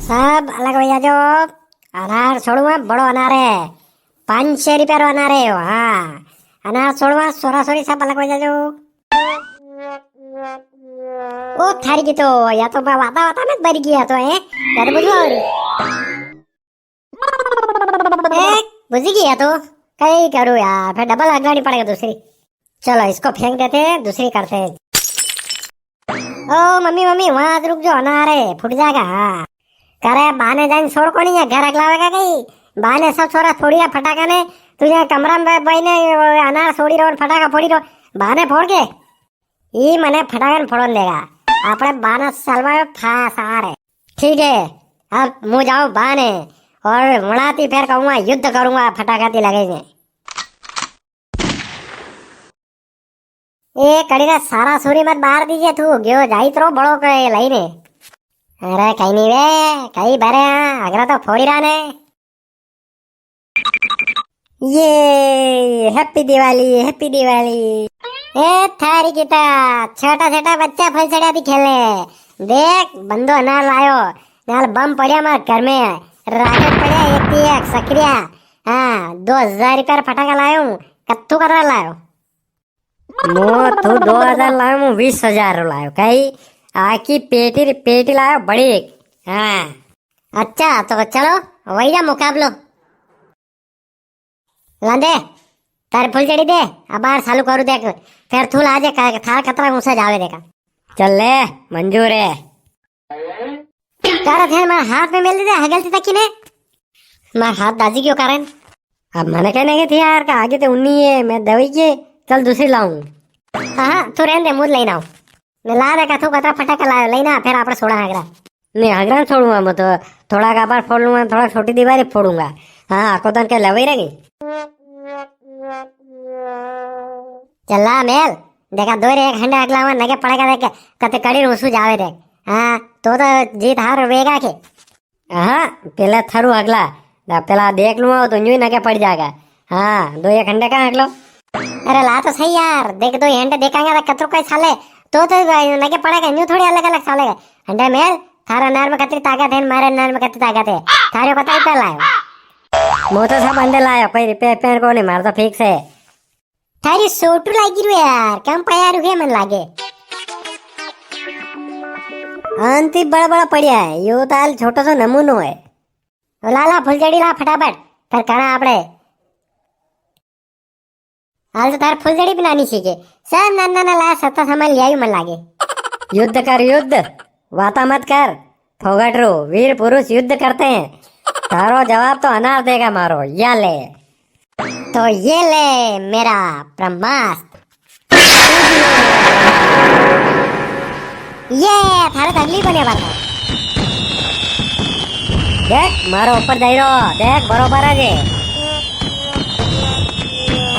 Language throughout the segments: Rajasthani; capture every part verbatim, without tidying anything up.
सब अलग हो जाजो। अनार छोड़ूंगा, बड़ो अनार है, पाँच सौ रुपया रो अनार है यो। हाँ, अनार छोड़ूंगा, सोरा सोरी सब अलग हो जाजो। ओ थारी की तो, या तो मैं वाता वाता में भरी गया तो है, या तो बुझवा हो रही। ए, बुझी गया तो, कई करूँ यार, फिर डबल लगानी पड़ेगा दूसरी। चलो, इसको फेंक देते हैं, दूसरी करते हैं। ओ मम्मी, मम्मी, वहां रुक जो, अनार है, फूट जाएगा। हाँ। करे, बाने जाइन छोड़ कोनी है, घर अगलावेगा कई? बाने सब छोरा फोड़ी रहा फटाका ने, तू यहाँ कमरा में बई ने अनार छोड़ी रो, फटाका फोड़ी रो, बाने फोड़ के। ई मने फटाका ने फोड़न देगा, आपणे बाने सलवा में फांस आ रे। ठीक है, अब मु जाऊं बाने, और वणाती फेर कहूंगा, युद्ध करूंगा फटाका ती लगे ने। ए कड़ी रे, सारा सूरी मत बार दीजे तू, गयो जाई तरो बड़ो के लई ने। अरे कई नी वे, कई बरे हाँ, अगरा तो फोड़ी रहा ने। ये हैप्पी दिवाली, हैप्पी दिवाली। ए थारी किता, छोटा छोटा बच्चा फुलझड़िया ती खेले। देख, बंदो अनार लायो, नाल बम पड़िया मार घर में, राकेट पड़िया एक ती एक, सकरिया। हाँ, दो हजार रुपया रा फटाका लायो हूँ, कत्तू कतरा लायो? मो तू दो हजार लायो, मु बीस हजार रो लायो। कई आकी पेटी री पेटी लायो बड़ी। हाँ। अच्छा, तो चलो, वही जा मुकाबलो। लांदे, तारे फुलझड़ी दे, अबार चालू करू देख, फेर तू लाजे, का-, थार कतरा ऊंचा जावे देखा। चल ले, मंजूर है। तारा थे मार हाथ में मेल दे, हगल से तकी ने। मार हाथ दाजी क्यों कारण? अब मने कहने की थी यार, का आगे ते उन्नी है, मैं दवाई के, चल दूसरी लाऊं। हाँ, हाँ, तू रहने दे, मुझ लेना हूँ। मैं ला देखा, तू कतरा फटाका लायो, लेना, फिर आपने सोड़ा हगरा। नहीं, हगरा छोड़ूंगा मैं तो, थोड़ा का बार फोड़ लूंगा, थोड़ा छोटी दीवारी फोड़ूंगा। हाँ, आको तन के लवाई रहेगी। चला मेल, देखा दो रे एक हंडे अगला वन नगे पड़ेगा देख, कते कड़ी रूसू जावे देख। हाँ, तो, तो जीत हार वेगा के। हाँ, पेला थारू अगला, ना पेला देख लूंगा, वो तो न्यू ही नगे पड़ जाएगा। हाँ, दो एक हंडे का अगलो। अरे ला तो सही यार, देख दो हंडे देखांगा तो कतरो कोई साले, तो, तो नगे पड़ेगा, न्यू थोड़ी अलग अलग साले। हंडे मेल, थारा नार में कतरी ताकत है, मारे नार में कतरी ताकत है, थारे पता ही पहला है। मो तो सब अंडे लायो, कोई रिपेयर पेयर को नहीं, मार तो फिक्स है। थारी सोटू लागी रू यार, कम पया रू है मन लागे। आंती बड़ा बड़ा पड़िया है, यो तो हाल छोटो सो नमूनो है। ओ लाला फुलझड़ी ला फटाफट, फिर करा आपड़े। हाल तो थार फुलझड़ी बनानी सीखे, सब नाना नाना ला सत्ता सामान लियायू मन लागे। युद्ध कर युद्ध, वाता मत कर। फोगटरू, वीर पुरुष युद्ध करते हैं। थारो जवाब तो अनार देगा मारो, या ले। तो ये ले मेरा ब्रह्मास्त्र। ये थारे तगली बने बात। देख, मारो ऊपर जाई रो, देख, बरोबर है जे।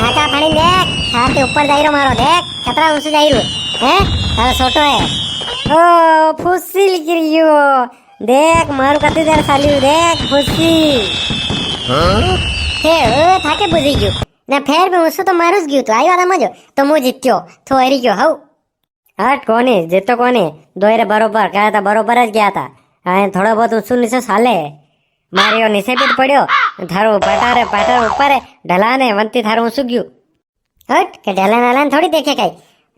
आका फाड़ी देख, थारे ऊपर जाई रो मारो, देख, कतरा ऊंचो जाई रो, हैं? थारा छोटो है। ओ, फुसिल गिरियो। देख, मारू कती देर साली, देख, फुसी। हाँ? हे, ओ, थाके बुझी गयो। ना, फेर भी उसको तो मारू ज गयो, तो आई वाला मजो, तो मु जीत्यो, तो हारी गयो, हाउ। हट, कोनी, जीतो कोनी, दोई रे बरोबर, कहा था बरोबर ज गया था। हाँ, थोड़ा बहुत उसू नीचे साले। मारियो नीचे भी पड़ियो, थारो बटारे, बटारे ऊपर है, ढलाने, वंती थारो उसू गयो। हट, के ढलान वालान थोड़ी देखे कई।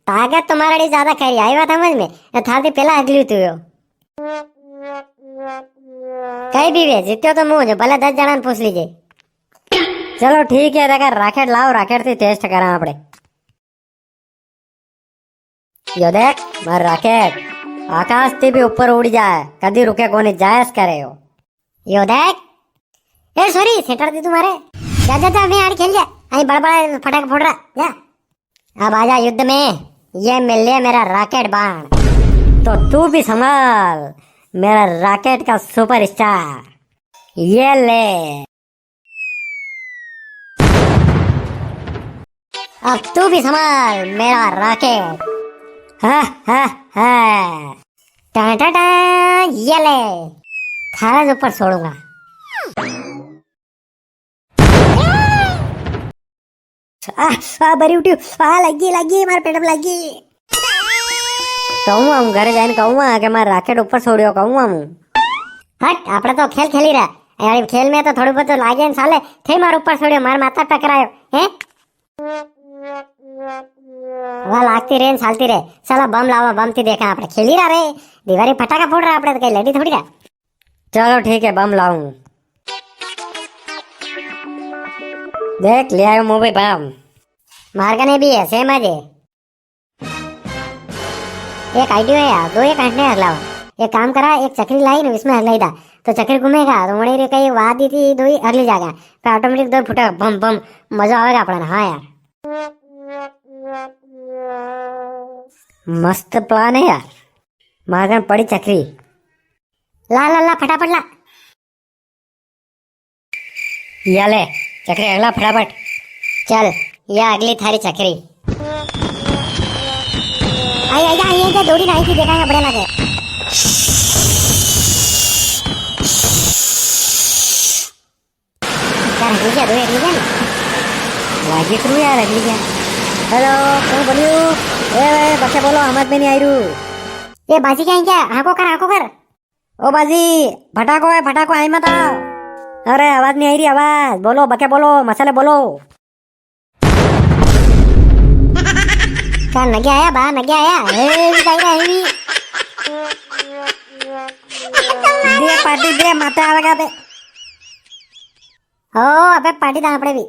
ताकत तो माराड़ी ज्यादा खरी, आई बात समझ में? ए थारती पेला अगली तू यो। कई भी वे, जीत्यो तो मु जो, भले दस जणा ने पूछ लीजे। चलो ठीक है, देखा राकेट लाओ, राकेट से टेस्ट करा आपड़े। यो देख, मार राकेट आकाश थी भी ऊपर उड़ी जाए, कदी रुके कोनी, जायस करे यो। यो देख, ए सॉरी, सेटर दे तू मारे। जा, जा, जा, मैं आड़ी खेल जा। आई बड़ बड़ फटाके फोड़ रहा, जा। अब आजा युद्ध में, ये मिल ले मेरा राकेट बाण। तो तू भी संभाल, मेरा राकेट का सुपरस्टार। ये ले। अब तू भी संभाल मेरा राकेट। हा, हा, हा। टा, टा, टा, ये ले। थारा ज ऊपर छोड़ूंगा। आ, आ, बरी उठ्यो। आ, लगी, लगी, मारे पेट में लगी। कहूँ हम घरे जाइन कहूँ के मारे राकेट ऊपर छोड़ियो, कहूँ हम। हट, आपणे तो खेल खेली रहा। यार, खेल में तो थोड़ो बहुत तो लागे न साले। थे मार ऊपर छोड़ियो, मार माथा टकरायो, हैं? वा, लागती रे न सालती रे। साला बम लावा, बम थी देखा आपणे। खेली रहा रे, दीवारी फटाका फोड़ रहा आपणे, तो कई लड़ी थोड़ी रहा। चलो ठीक है, बम लाऊं। देख, ले आयो मूं भी बम। मार कने भी है, सेम है जे। एक आइडियो है यार, दो एक अंडे हगलावा। एक काम करा, एक चकरी लाई ना, इसमें हगलाई दा, तो चकरी घूमेगा, तो वणी रे कई वादी थी, दो ही हगली जागा, फिर ऑटोमेटिक दो फुटेगा, बम बम, मजा आवेगा अपना। हाँ यार, मस्त प्लान है यार। मागन पड़ी चकरी। ला ला ला, फटाफट ला। या ले, चकरी हगला फटाफट। चल, या अगली थारी चकरी। आई, आई, आई, आई, दौड़ी ना आई थी, देखा है, बढ़िया लगे। यार, हगली गया, दो हगली गया ना। लागे करू यार, हगली गया। हेलो, कौन बोलियो? ए, ए, बके बोलो, आवाज में नी आई रू। ए, बाजी क्या है क्या? हाको कर, हाको कर। ओ बाजी, फटाको है, फटाको, आई मत आओ। अरे, आवाज नी आई री, आवाज। बोलो, बके बोलो, मसाले बोलो। का नगे आया बा, नगे आया। ए, भी जाई रहा है, भी। दे पार्टी दे, माते आवेगा बे। ओ, अबे पार्टी दां आपणे भी।